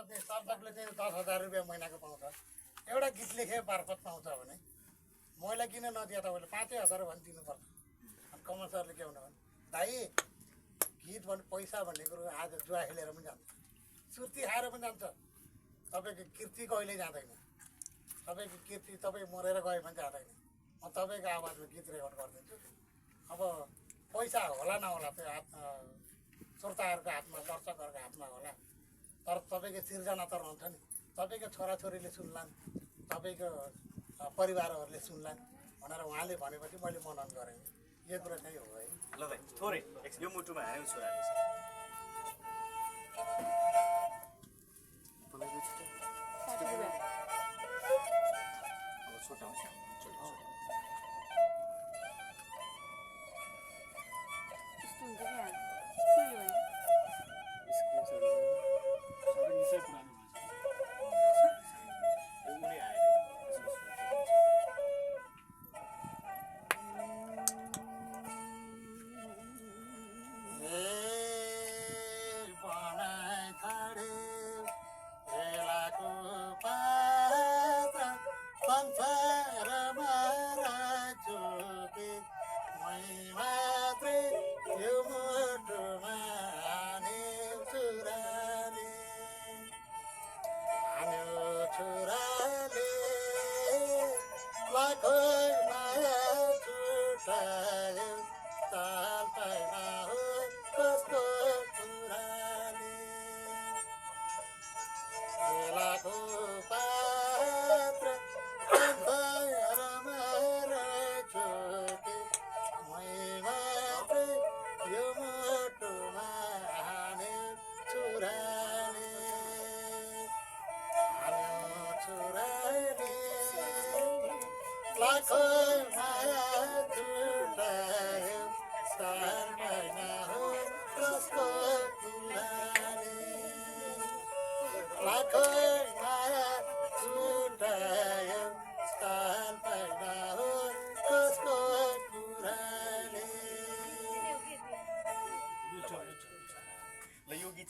मध्ये दर्शकले चाहिँ 10,000 रुपियाँ महिनाको पाउँछ। एउटा गीत लेखे मार्फत पाउँछ भने मैले किन नदिए तपाईँले 5,000 भने दिनुपर्छ। अनि कमल सरले के भन्नुभयो, दाइ गीत भन्ने पैसा भन्ने कुरो आज जुवा खेलेर पनि जान्छ, सुर्ती खाएर पनि जान्छ। तपाईँको कीर्ति कहिले जाँदैन। तपाईँको कीर्ति तपाईँ मरेर गए पनि जाँदैन। म तपाईँको आवाजमा गीत रेकर्ड गरिदिन्छु। अब पैसा होला नहोला त्यो श्रोताहरूको हातमा, दर्शकहरूको हातमा होला, तर तपाईँको सिर्जना त रहन्छ नि। तपाईँको छोराछोरीले सुन्लान्, तपाईँको परिवारहरूले सुन्लान् भनेर उहाँले भनेपछि मैले मनन गरेँ। यो कुरा चाहिँ हो है। ल भाइ थोरै यो मुटुमा हान्यौ छोराले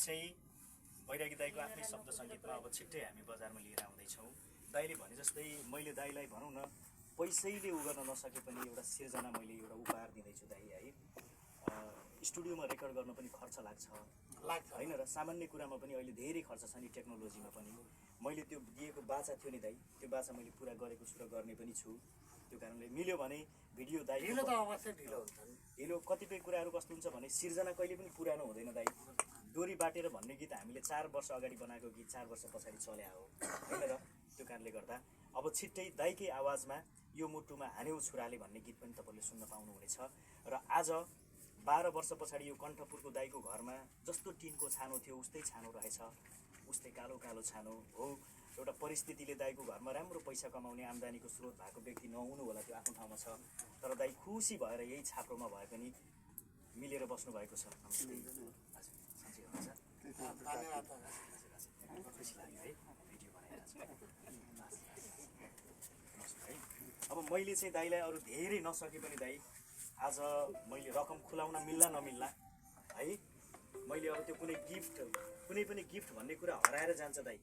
चाहिँ बैरागी दाईको आफ्नै शब्द सङ्गीतमा अब छिट्टै हामी बजारमा लिएर आउँदैछौँ। दाईले भने जस्तै मैले दाईलाई भनौँ न पैसैले उ गर्न नसके पनि एउटा सिर्जना मैले एउटा उपहार दिँदैछु दाई है। स्टुडियोमा रेकर्ड गर्न पनि खर्च लाग्छ होइन र सामान्य कुरामा पनि अहिले धेरै खर्च छ नि टेक्नोलोजीमा पनि। मैले त्यो दिएको बाचा थियो नि दाई, त्यो बाचा मैले पुरा गरेको छु र गर्ने पनि छु। त्यो कारणले मिल्यो भने भिडियो दाई ढिलो त अवश्य ढिलो हुन्छ नि। ढिलो कतिपय कुराहरू कस्तो हुन्छ भने सिर्जना कहिले पनि पुरानो हुँदैन दाई। डोरी बाटेर भन्ने गीत हामीले 4 वर्ष अगाडि बनाएको गीत 4 वर्ष पछाडि चल्या हो होइन र। त्यो कारणले गर्दा अब छिट्टै दाईकै आवाजमा यो मुटुमा हान्यौ छुराले भन्ने गीत पनि तपाईँले सुन्न पाउनुहुनेछ। र आज 12 वर्ष पछाडि यो कण्ठपुरको दाईको घरमा जस्तो टिनको छानो थियो उस्तै छानो रहेछ, उस्तै कालो कालो छानो हो। एउटा परिस्थितिले दाईको घरमा राम्रो पैसा कमाउने आम्दानीको स्रोत भएको व्यक्ति नहुनु होला, त्यो आफ्नो ठाउँमा छ। तर दाई खुसी भएर यही छाप्रोमा भए पनि मिलेर बस्नु भएको छ। खुसी लाग्यो है भिडियो बनाइरहेको है। अब मैले चाहिँ दाईलाई अरू धेरै नसके पनि दाई आज मैले रकम खुलाउन मिल्ला नमिल्ला है, मैले अब त्यो कुनै पनि गिफ्ट भन्ने कुरा हराएर जान्छ दाई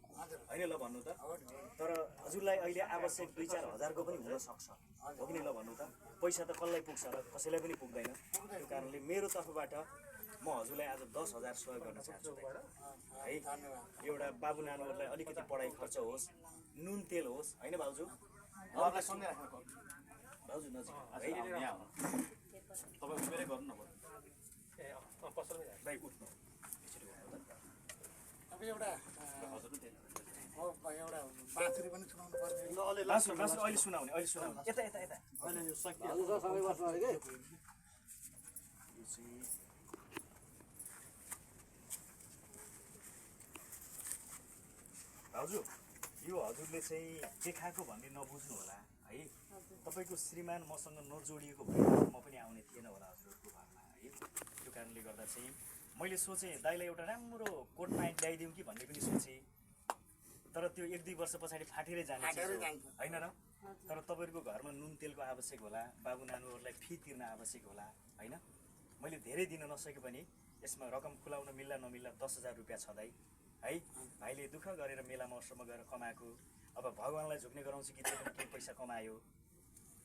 होइन ल भन्नु त। तर हजुरलाई अहिले आवश्यक 2-4 हजारको पनि हुनसक्छ हो कि नि ल भन्नु त। पैसा त कसलाई पुग्छ र कसैलाई पनि पुग्दैन। त्यो कारणले मेरो तर्फबाट म हजुरलाई आज 10,000 सहयोग गर्न चाहन्छु है। एउटा बाबु नानीहरूलाई अलिकति पढाइ खर्च होस्, नुन तेल होस् होइन भाउजू, भाउजू नजिक तपाईँ उमेरै गर्नु न दाइ उठ्नु। अब एउटा बाँसुरी पनि सुनाउनु पर्ने। अहिले सुनाउने यता यता यता भाउजू यो हजुरले चाहिँ देखाएको भन्ने नबुझ्नु होला है। तपाईँको श्रीमान मसँग नजोडिएको भए म पनि आउने थिएन होला हजुरहरूको घरमा है। त्यो कारणले गर्दा चाहिँ मैले सोचेँ दाइलाई एउटा राम्रो कोट प्यान्ट ल्याइदिउँ कि भन्ने पनि सोचेँ। तर त्यो 1-2 वर्ष पछाडि फाटेरै जाने होइन र। तर तपाईँहरूको घरमा नुन तेलको आवश्यक होला, बाबु नानुहरूलाई फी तिर्न आवश्यक होला होइन। मैले धेरै दिन नसके पनि यसमा रकम खुलाउन मिल्ला नमिल्ला 10,000 रुपियाँ छ दाइ। है भाइले दुःख गरेर मेला महोत्सवमा गएर कमाएको अब भगवान्लाई झुक्ने गराउँछु गीतले पनि केही पैसा कमायो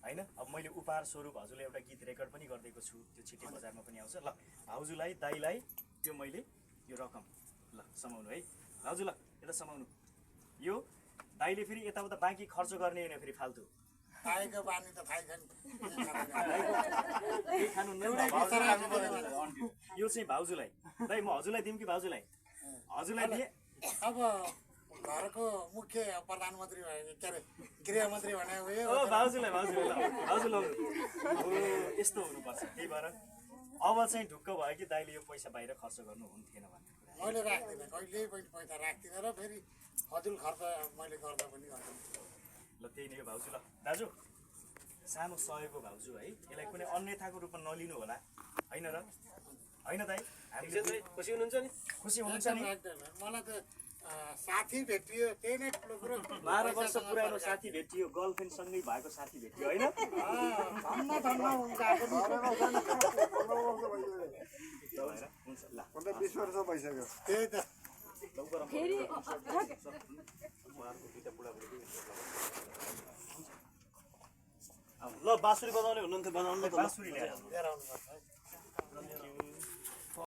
होइन। अब मैले उपहार स्वरूप हजुरलाई एउटा गीत रेकर्ड पनि गरिदिएको छु, त्यो छिट्टै बजारमा पनि आउँछ। ल भाउजूलाई दाइलाई त्यो मैले यो रकम ल समाउनु है भाउजू, ल यता समाउनु। यो दाइले फेरि यताउता बाँकी खर्च गर्ने होइन फेरि फाल्तु खाएको बानी त थाहै छ नि। केही खानु यो चाहिँ भाउजूलाई। दाइ म हजुरलाई दिउँ कि भाउजूलाई? हजुरलाई दिएँ। अब घरको मुख्य प्रधानमन्त्री भयो के अरे गृहमन्त्री भने उयो ओ भाउजूलाई भाउजूलाई भाउजू लाउनु। हो यस्तो हुनुपर्छ। त्यही भएर अब चाहिँ ढुक्क भयो कि दाइले यो पैसा बाहिर खर्च गर्नु हुन्थेन भन्ने कुरा। मैले राख्दिनँ, कहिले पनि पैसा राख्दिनँ र फेरि फजुल खर्च मैले गर्दा पनि गर्दिनँ। ल त्यही नै हो भाउजू। ल दाजु सानो सहयोग हो भाउजू है, यसलाई कुनै अन्यथाको रूपमा नलिनु होला होइन र? होइन दाइ हामीले खुसी हुनुहुन्छ नि? खुसी हुनुहुन्छ नि? मलाई त साथी भेटियो, त्यही नै ठुलो कुरो। 12 वर्ष पुरानो साथी भेटियो, गर्लफ्रेन्डसँगै भएको साथी भेटियो होइन? धन्न धन्न हुन्छ आएको हुन्छ ल 20 वर्ष भइसक्यो। त्यही त फेरि ल बाँसुरी बजाउने हुनुहुन्थ्यो, बजाउनु न त ल। बाँसुरी ल्याएर लिएर आउनुपर्छ है।